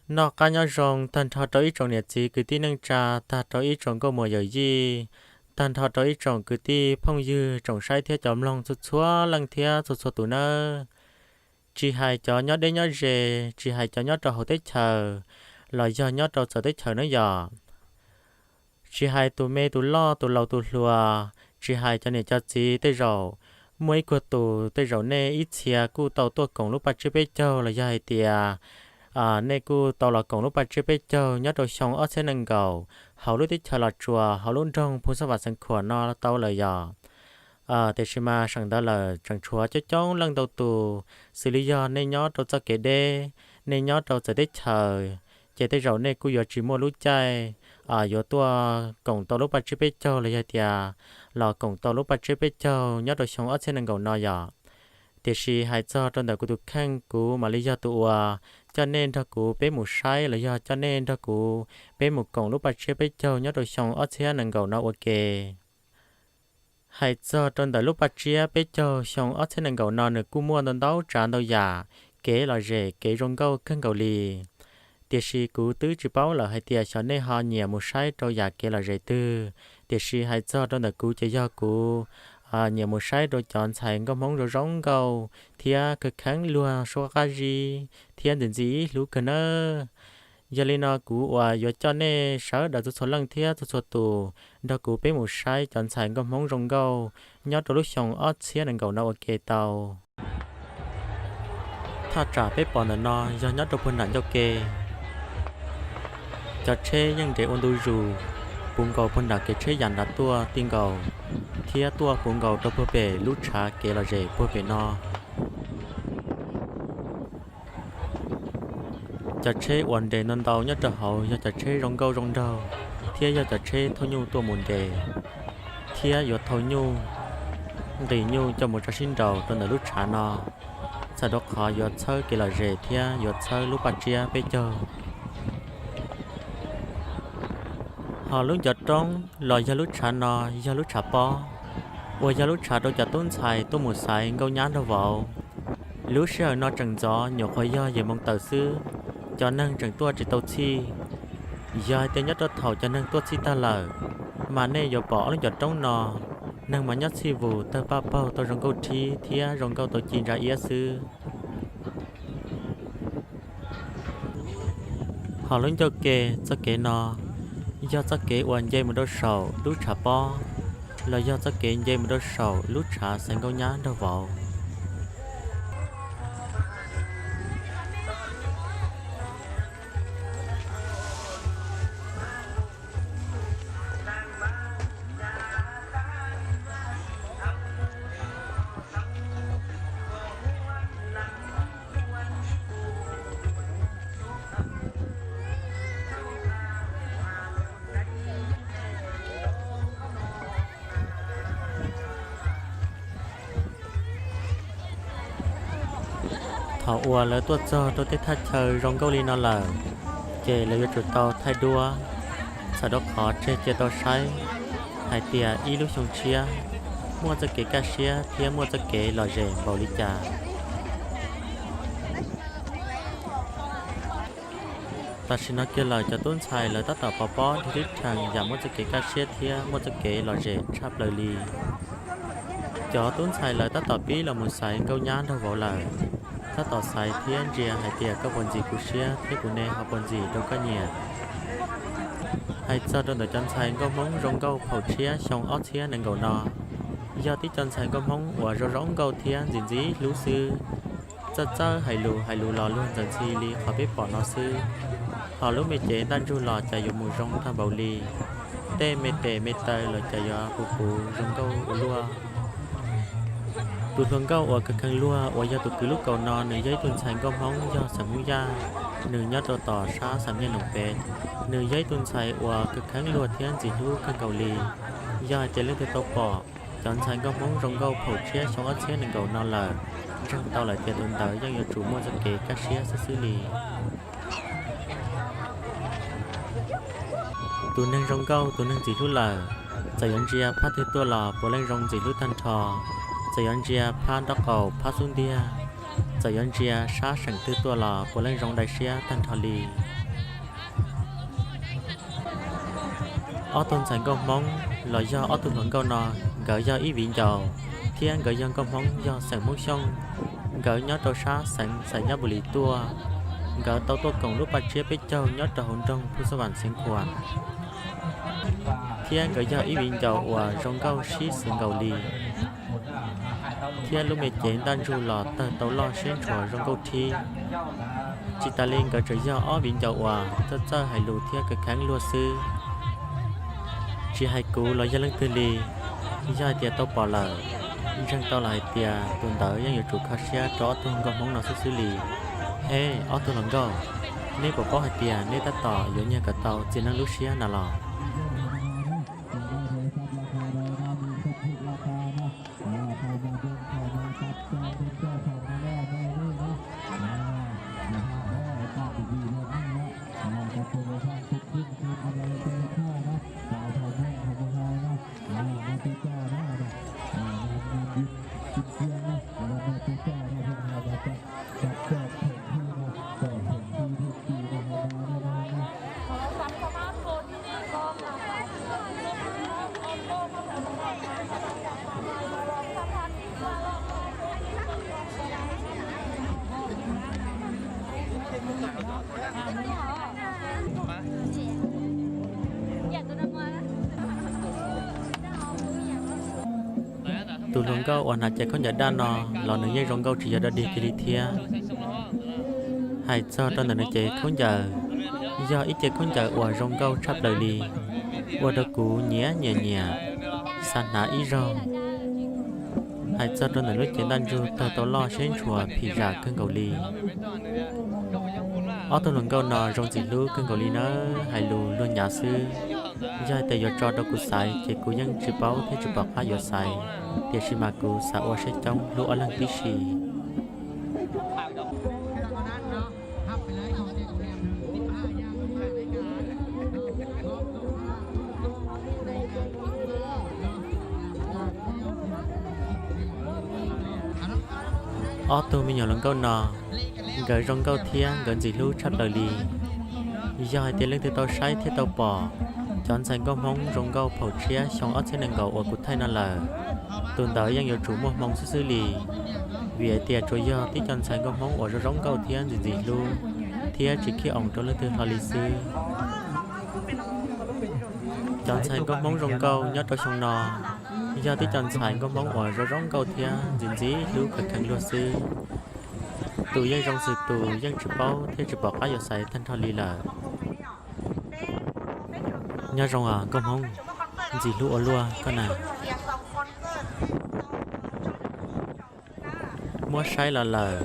Noj qab nyob zoo tag nrho rau ib tsoom niam txiv kwv tij neej tsa, tag rau ib tsoom nkauj muam yawm yij, tag nrho rau ib tsoom kwv tij phooj ywg tsoom saib thiab cov mloog txhua txhua leej thiab txhua txhua tus nawb. Tsis hais cov nyob deb nyob ze, tsis hais cov nyob rau hauv teb chaws los yog nyob rau txawv teb chaws nawb yom. Tsis hais tus me tus loj tus laus tus hluas, tsis hais cov niam cov txiv, tej zaum muaj ib kuag tus, tej zaum nej ib txhia kuj tau tuaj koom lub paj tsiab peb caug los yog hais tias nej kuj tau los koom lub paj tsiab peb caug nyob rau xyoo ob txhiab nees nkaum hauv lub teb chaws Los Tsuas hauv lub nroog Phu Xab Vam Xeev Khuam no tau lawm yom. Tiam sis mas seem ntawd lawm tseem tshuav coob coob leej ntau tus, xws li yog nej nyob rau txoj kev deb, nej nyob rau txawv teb chaws, ces tej zaum nej kuj yuav tsis muaj lub caij yuav tuaj koom tau lub paj tsiab peb caug los yog tias los koom tau lub paj tsiab peb caug nyob rau xyoo ob txhiab nees nkaum no yom. Tiam sis hais txog rau ntawm kuv tus kheej, kuv mam li yog tus uas coj nej nrog kuv peb mus saib los yog coj nej nrog kuv peb mus koom lub paj tsiab peb caug nyob rau xyoo ob txhiab nees nkaum no ua ke. Hais txog rau ntawm lub paj tsiab peb caug xyoo ob txhiab nees nkaum no nws kuj muaj ntau ntau tsav ntau yam, kev lom zem kev zoo nkauj kawg nkaus li. Tiam sis kuv twb tsis paub lawm hais tias xyov nej ho nyiam mus saib rau yam kev lom zem twg, tiam sis hais txog rau ntawm kuv ces yog kuv nyiam mus saib rau cov ntxhais nkauj Hmoob zoo zoo nkauj thiab kheev kheev luag suab qab zib thiab ntxim ntxim hlub kawg nawb. Yog li no kuv uas yuav coj nej sawv daws txhua txhua leej thiab txhua txhua tus nrog kuv peb mus saib cov ntxhais nkauj Hmoob zoo nkauj nyob rau lub xyoo ob txhiab nees nkaum no ua ke tau. Thaj tsam peb pom ntawm no yog nyob rau puag nram ncauj ke. Cov tsheb yeej nres ua ntu zus puv nkaus puag nram kev tsheb yam nrad tuaj ti nkaus, thiab tuaj puv nkaus rau puag pem lub tshav kev lom zem puag pem no. Cov tsheb uas nres ntau ntau nyob rau hauv yog cov tsheb zoo nkauj zoo nraug, thiab yog cov tsheb thauj nyuj tuaj mus nres, thiab yuav thauj nyuj, nqis nyuj coj mus tso sib nraus rau ntawm lub tshav no, txhawm rau qhov yuav txhawb kev lom zem thiab yuav txhawb lub paj tsiab peb caug. Ho lub ncov roob los yog lub tshav no yog lub tshav pob, uas yog lub tshav rau cov tub ntxhais tuaj mus xaiv nkauj nyab nraug vauv. Lub sij hawm no tseem ntxov nyuam qhuav yog yim moos tawm xwb, cov neeg tseem tuaj tsis tau txhij. Yog hais tias nyob rau thaum cov neeg tuaj txhij tag lawm, mas nej yuav pom ob lub ncov roob no, neeg mas nyob txhij vus tawg paj paug tau zoo nkauj rhib thiab zoo nkauj tau ci ntsa iab xwb. Ho lub ncauj ke txoj kev no yog txoj kev uas nce mus rau saum lub tshav pob, los yog txoj kev nce mus rau saum lub tshav xaiv nkauj nyab nraug vauv. Thaum uas lawv tuaj txog rau tej thaj chaw zoo nkauj li no lawm, ces lawv yuav tsum tau thaij duab, txhawm rau qhov tseg cia tau saib hais tias ib lub xyoo tshiab muaj txoj kev kaj siab thiab muaj txoj kev lom zem npaum li cas. Tam sim no kiag lawm cov tub ntxhais lawv tab tom pov pob dhia lub rhees yam muaj txoj kev kaj siab thiab muaj txoj kev lom zem tshaj plaws li. Cov tub ntxhais lawv tab tom pib los mus xaiv nkauj nyab nraug vauv lawm, tab tom xaiv thiab ntsia hais tias koj puas ntxim kuv siab thiab kuv ne ho puas ntxim rau koj nyiam. Hais txog rau ntawm cov ntxhais nkauj Hmoob zoo nkauj phaum tshiab xyoo ob txhiab nees nkaum no, yog tib co ntxhais nkauj Hmoob uas zoo zoo nkauj thiab ntxim ntxim hlub xwb. Txawj txawj hais lus hais lus los luag ntxhi ntxhi li qhov peb pom no xwb, ho lub me cev ntaj ntsug los cas yuav mus zoo tag npaum li. Tej me tes me taw los cas yuav puv puv zoo nkauj ua luaj. Tus hluas nkauj uas kheev kheev luag uas yog tus kwv lub kaus no nws yog ib tug ntxhais nkauj Hmoob yog xeem Hmoob Yaj, nws nyob rau tom sab xam nyiaj noom pem. Nws yog ib tug ntxhais uas kheev kheev luag thiab ntxim hlub kawg nkaus li. Yog hais tias leej twg tau pom cov ntxhais nkauj Hmoob zoo nkauj phaum tshiab xyoo ob txhiab nees nkaum no lawm, ntseeg tau lawm tias tus ntawd yeej yuav tsum muaj txoj kev kaj siab xwb xwb li. Tus neeg zoo nkauj tus neeg ntxim hlub lawm, txawm yuav ntsia phab twg tuaj los puav leej zoo ntxim hlub tag nrho. Txawm yuav ntsia phab nraub qaum phab xub ntiag, txawm yuav ntsia sab seem twg tuaj los puav leej zoo dai siab tag nrho li. Ob tug ntxhais nkauj Hmoob los yog ob tug hluas nkauj no, nkawd yog ib viv ncaus, thiab nkawd yog nkauj Hmoob yog xeem Hmoob Xyooj. Nkawd nyob rau sab xeev Xais Nyab Npus Lis tuaj. Nkawd tau tuaj koom lub paj tsiab peb caug nyob rau hauv nroog Phu Xab Vam Xeev Khuam, thiab nkawd yog ib viv ncaus uas zoo nkauj sib xws nkaus li. Thiab lub me cev ntaj ntsug los tawg tau loj siab ntshua zoo nkauj thib. Tsis tas li nkawd tseem yog ob viv ncaus uas txawj txawj hais lus thiab kawv kheev luag xwb. Tsis hais kuv los yog leej twg li, yog hais tias tau pom lawm, ntseeg tau los hais tias tus ntawd yeej yuav tsum kho siab rau ob tug nkauj Hmoob no xwb xwb li. He, ob tug hluas nkauj, neb puas paub hais tias neb tab tom yuav nyiag kom tau txiv neej lub siab na los? Tus hluas nkauj uas hnav cev khaub ncaws daj no los nws yeej zoo nkauj tsis yog dog dig kiag li thiab. Hais txog rau ntawm nws cev khaub ncaws, yog ib cev khaub ncaws uas zoo nkauj tshaj plaws li, ua rau kuv nyiam nyiam nyiam, xav hnav ib zaug. Hais txog rau ntawm lub cev ntaj ntsug tawg tau loj siab ntshua phim zam kawg nkaus li. Ob tug hluas nkauj no zoo ntxim hlub kawg nkaus li nawb, hais lus luag nyav xwb. Yog hais tias yuav tso rau kuv xaiv ces kuv yeej tsis paub thiab tsis pom qab yuav xaiv, tiam sis mas kuv xav ua siab coob hlub ob leeg tib si. Ob tug me nyuam hluas nkauj no, nkawd zoo nkauj thiab nkawd ntxim hlub tshaj plaws li. Yog hais tias leej twg tau saib thiab tau pom cov ntxhais nkauj Hmoob zoo nkauj phaum tshiab xyoo ob txhiab nees nkaum uas kuv thaij no lawm, tus ntawd yeej yuav tsum muaj hmoo xwb xwb li, vim hais tias tsuas yog tib co ntxhais nkauj Hmoob uas zoo zoo nkauj thiab ntxim ntxim hlub, thiab tsis khib oos rau leej twg hlo li xwb. Cov ntxhais nkauj Hmoob zoo nkauj nyob rau xyoo no yog tib co ntxhais nkauj Hmoob uas zoo zoo nkauj thiab ntxim ntxim hlub kawg kheev luag xwb. Tus yeej zoo xws tus yeej tsis paub thiab tsis pom qab yuav xaiv tag nrho li lawm. Nyob zoo os nkauj Hmoob, ntxim hlub ua luaj koj na. Muab saib los lawm,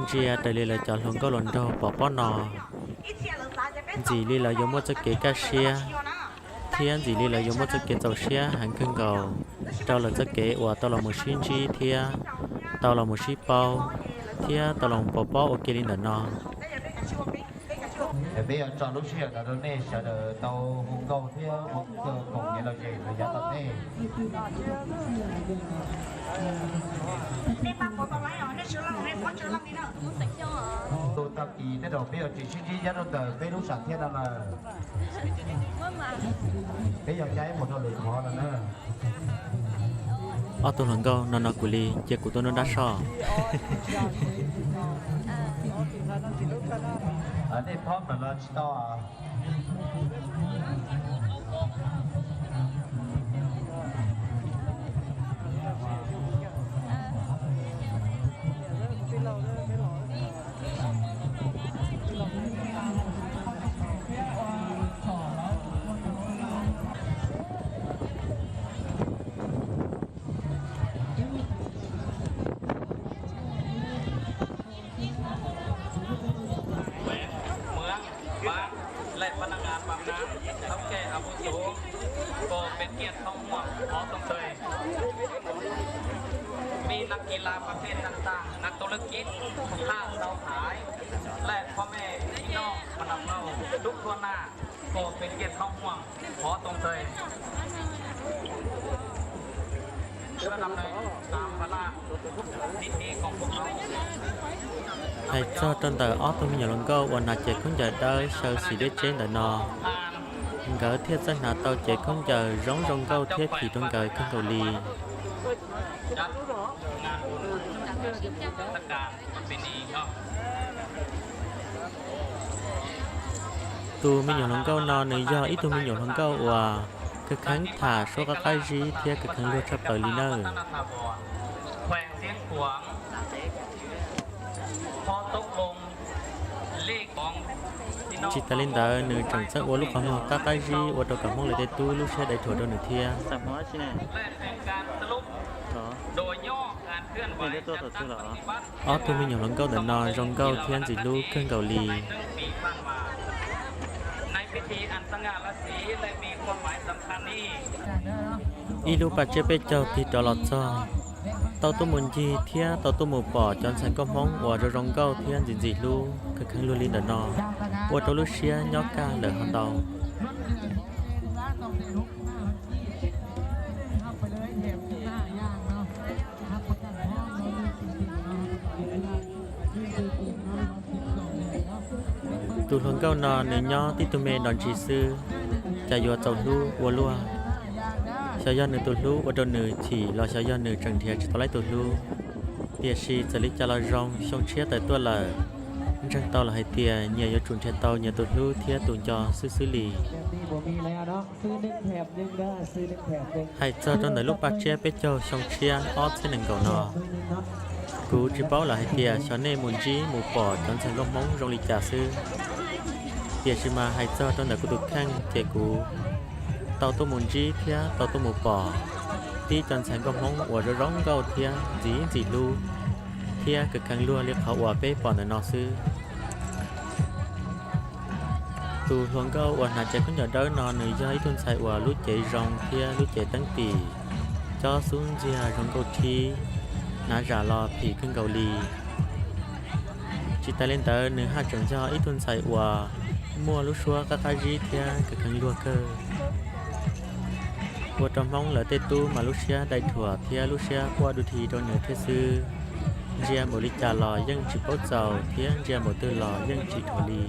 ntsia raws li lawv cov hluas nkauj hluas nraug pom pob no, ntxim li lawv yuav muaj txoj kev kaj siab, thiab ntxim li lawv yuav muaj txoj kev txaus siab heev kawg nkaus rau lawv txoj kev uas tau los mus sib ntsib thiab tau los mus sib paub thiab tau los pov pob ua ke li ntawm no. Peb yuav tso lub sij hawm no rau nej sawv daws tau hu nkauj thiab ua koom kev lom zem rau yav tom ntej. Ntu tag kis tej zaum peb yuav tsis sib ntsib nyob rau ntawm peb lub sam thiab no lawm. Peb yuav ncaib mus rau lwm qhov no na. Ob tug hluas nkauj no no kuv li, cia kuv tuaj noj dab soj. Nej phob no los tsis tau. Mus, pab, lej pab naj ngas pab nab, thoob ke av pub tuv, kom peb kiag thoob muaj qhov tooj teg. Vim nas kis las pas pies tas tas, nas tau lwj kib thaj tau haiv, lej phob mej ib noj mas nas mloog dub thuab naj, kom peb kiag thoob muaj qhov tooj teg. Hais txog rau ntawm ob tug me nyuam hluas nkauj uas hnav cev khaub ncaws dawb xyaw xim deb tseb ntawm no, nkawd thiaj txawj hnav tau cev khaub ncaws zoo zoo nkauj thiab phim rau nkawd kawg nkaus li. Tus me nyuam hluas nkauj no nws yog ib tug me nyuam hluas nkauj uas kawg kheev tham suab qab qab zib thiab kawg kheev luag tshaj plaws li nawb. Tsis tas li ntawd nws tseem txawj ua lub qhov muag qab qab zib ua rau kom Hmoob lawv tej tub lub siab dai rhuam rau nws thiab. Ob tug me nyuam hluas nkauj ntawm no zoo nkauj thiab ntxim hlub kawg nkaus li. Ib lub paj tsiab peb caug tig rov los txog, tau tuaj mus ncig thiab tau tuaj mus pom cov ntxhais nkauj Hmoob uas zoo zoo nkauj thiab ntxim ntxim hlub kawg kheev luag li ntawm no, ua rau lub siab nyob kaj lawm ho ntau. Tus hluas nkauj no nws nyob tib tug me nrov ntsis xwb, cas yuav txaus hlub ua luaj. Xyov yog nws tus hlub ua rau nws chim los xyov yog nws tseem nrhiav tsis tau laib tus hlub. Tiam sis txawm li cas los zoo, xyoo tshiab tawm tuaj lawm, ntseeg tau los hais tias nyias yuav tsum nrhiav tau nyias tus hlub thiab tus nco xwb xwb li. Hais txog rau ntawm lub paj tsiab peb caug xyoo tshiab ob txhiab nees nkaum no, kuv tsis paub lawm hais tias xyov nej mus ntsib mus pom cov ntxhais nkauj Hmoob zoo li cas xwb. Tiam sis mas hais txog rau ntawm kuv tus kheej ces kuv tau tuaj mus ntsib thiab tau tuaj mus pom tib cov ntxhais nkauj Hmoob uas zoo zoo nkauj thiab ntxim ntxim hlub, thiab kawg kheev luag li qhov uas peb pom ntawm no xwb. Tus hluas nkauj uas hnav cev khaub ncaws dawb no nws yog ib tug ntxhais uas lub cev zoo thiab lub cev teeb tim, cob xub ntxiag zoo nkauj thib, hnav zam los phim kawg nkaus li. Tsis tas li ntawd nws haj tseem yog ib tug ntxhais uas muaj lub suab qab qab zib thiab kawg kheev luag kawg, ua rau Hmoob lawv tej tub mas lub siab dai rhuam thiab lub siab quaj du dhi rau nws thiab xwb. Ntsia npaum li cas los yeej tsis paub txaus thiab ntsia npaum twg los yeej tsis dhuav li.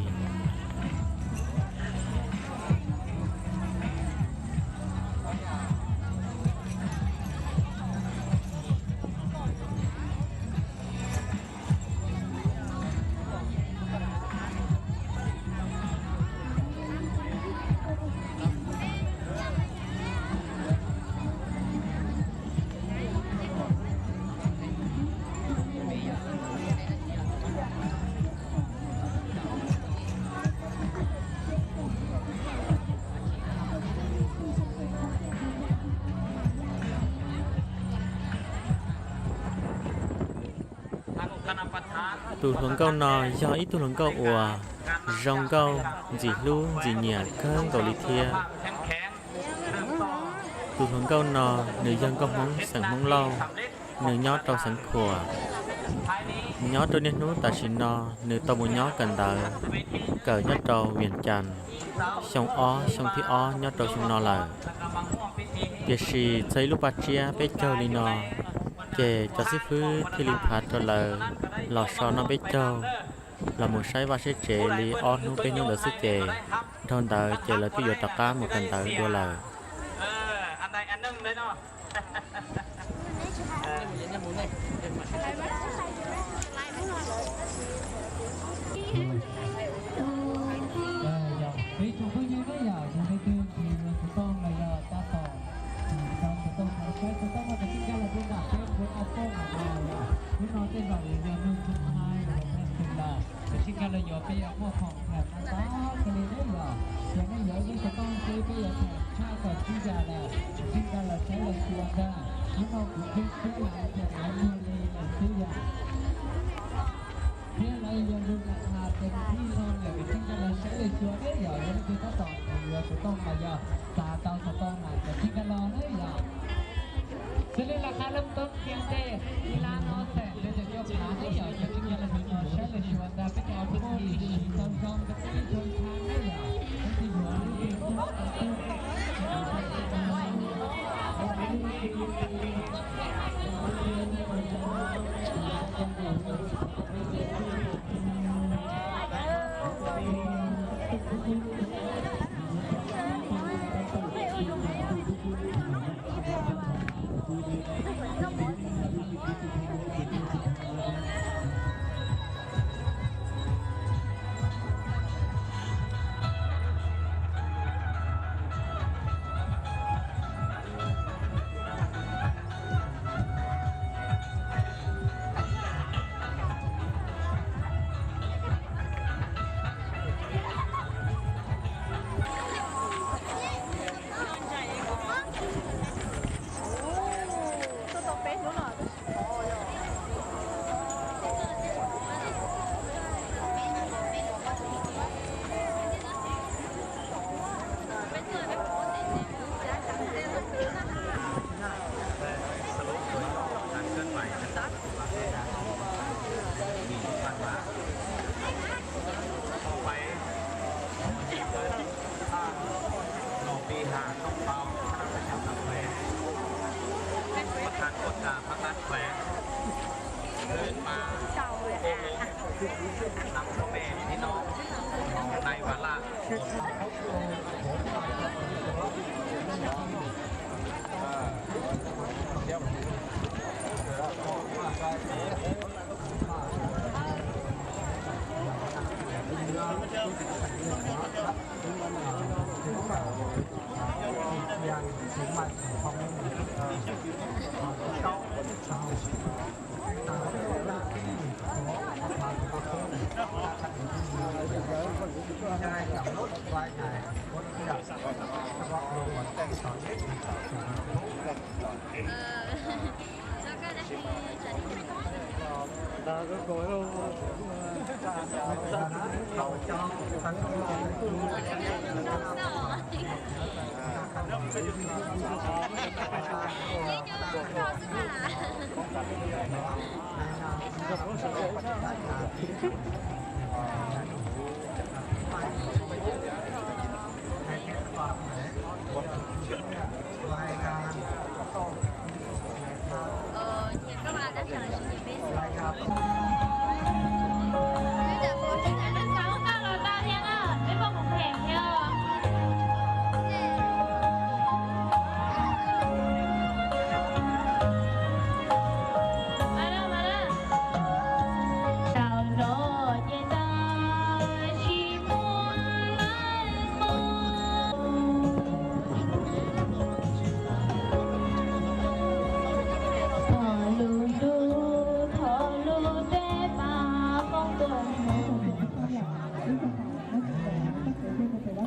Tus hluas nkauj no yog ib tug hluas nkauj uas zoo nkauj, ntxim hlub ntxim nyiam kawg nkaus li thiab. Tus hluas nkauj no nws yog nkauj Hmoob xeem Hmoob Lauj, nws nyob rau xeev Khuam. Nyob rau niaj hnub tam sim no nws tau mus nyob kawm ntawv, kawm nyob rau Vias Cas, xyoo ob xyoo thib ob nyob rau xyoo no lawm. Tiam sis txog ib lub paj tsiab peb caug li no, ces cov xib fwb thiaj li phav rau lawv los so noj peb caug, los mus saib vaj saib tsev li ob hnub peb hnub ntawd xwb ces dhau ntawd ces lawv twb yuav rov qab mus kawm ntawv dua lawm. Peb tsoom phooj ywg ne yom, yog leej twg nrhiav yuav xov tooj los yog tab tom rau xov tooj saib xov tooj no ces tsis nkag los rau nram peb kuv a tooj no yom. Hnub no tej zaum yuav yog nug xu thai los yog pheej lawm, ces tsis nkag los yuav peb yuav muaj khoom tham tag kawg li ne yom. Yog nej yuav ib xov tooj xwb peb yuav tham tshaj tawm tsib yam lawm, ces tsis nkag los saib los xyuas ntag. Hnub no kuv pheej xwb mas tham tau muag li lawm xwb yom. Thiab lawv yog lug lam tham tes thij no lawm ces tsis nkag los saib los xyuas ne yom, yog leej twg tab tom yuav xov tooj los yog xav tau xov tooj mas ces tsis nkag los ne yom. Xws li las khas laj toob kiag ntej ib lab no xeem ntawd ces cov phav ne yom, ces tsis nkag los saib los xyuas ntag, peb cov phooj ywg tau zoo rau peb ib tsoom phav ne yom, peb twb yuav lub twg tuaj tau tuaj.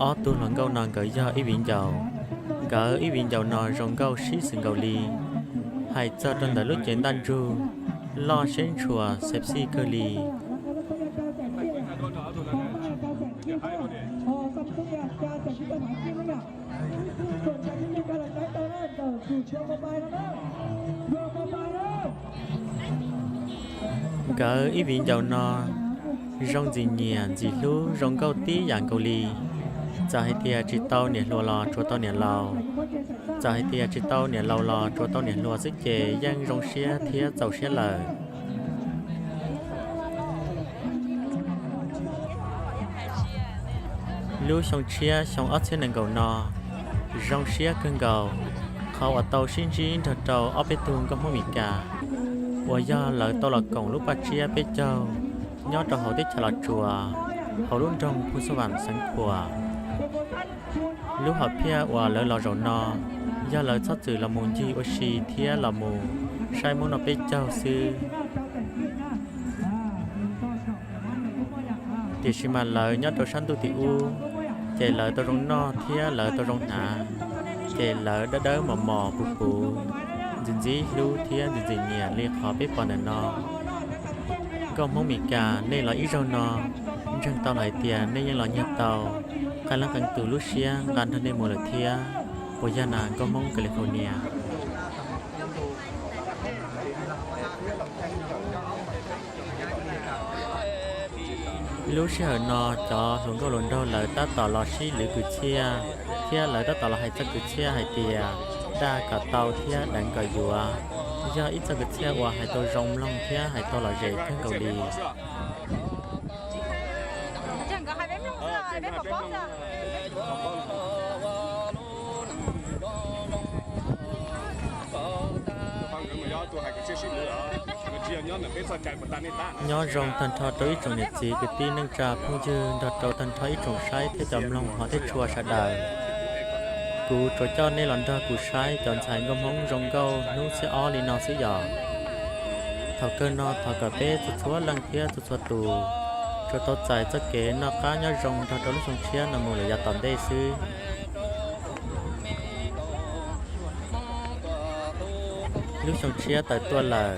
Ob tug hluas nkauj no nkawd yog ib viv ncaus. Nkawd ib viv ncaus no zoo nkauj sib xws nkaus li. Hais txog rau ntawm lub cev ntaj ntsug, loj siab ntshua sexy kawg li. Nkawd ib viv ncaus no zoo ntxim nyiam ntxim hlub zoo nkauj tib yam nkaus li. Txawm hais tias tsis tau niam hluas los tsuas tau niam laus, txawm hais tias tsis tau niam laus los tsuas tau niam hluas xwb ces yeej zoo siab thiab txaus siab lawm. Lub xyoo tshiab xyoo ob txhiab nees nkaum no zoo siab kawg nkaus, qhov uas tau sib ntsib nrog rau ob peb tug nkauj Hmoob Mes Kas uas yog lawv tau los koom lub paj tsiab peb caug nyob rau hauv teb chaws Los Tsuas, hauv lub nroog Phu Xu Vam xeev Khuam. Lub hom phiaj uas lawv los zaum no yog lawv txhob txwm los mus ncig ua si thiab los mus saib Hmoob noj peb caug xwb. Tiam sis mas lawv nyob rau sab ntuj tim ub, ces lawv tau zoo noj thiab lawv tau zoo hnav, ces lawv dawb dawb mos mos puv puv, ntxim ntxim hlub thiab ntxim ntxim nyiam li qhov peb pom ntawm no. Nkauj Hmoob Mes Kas, nej los ib zaug no, ntseeg tau lawm hais tias nej yeej los nyiag tau, qee leej qee tus lub siab nqa nrog nej mus lawm thiab. Puas yog na nkauj Hmoob California? Lub sij hawm no cov hluas nkauj hluas nraug lawv tab tom los sib lwv kwv txhiaj, thiab lawv tab tom los hais txog kwv txhiaj hais tias daj kom tau thiab deev kom yuav. Yog ib txoj kwv txhiaj uas hais tau zoo mloog thiab hais tau lom zem kawg nkaus li. Nyob zoo tag nrho rau ib tsoom niam txiv kwv tij neej tsa phooj ywg nrog rau tag nrho ib tsoom saib thiab cov mloog hmov thiab tshua sawv daws. Kuv tsuas coj nej los nrog kuv saib cov ntxhais nkauj Hmoob zoo nkauj hnub xiab ob li no xwb yom. Thaum kawg no thov kom peb txhua txhua leej thiab txhua txhua tus tsuas tau txais txoj kev noj qab nyob zoo nrog rau lub xyoo tshiab no mus lawm yav tom ntej xwb. Lub xyoo tshiab tawm tuaj lawm,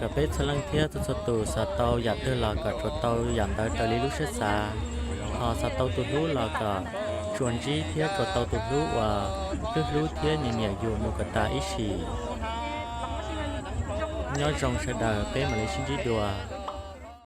kom peb txhua leej thiab txhua txhua tus xav tau yam twg los kom tsuas tau yam ntawd raws li lub siab xav. Ho xav tau tus hlub los kom tsuas ntsib thiab tsuas tau tus hlub uas hlub hlub thiab nyiam nyiam yus mus kom tas ib sim. Nyob zoo sawv daws, peb mam li sib ntsib dua.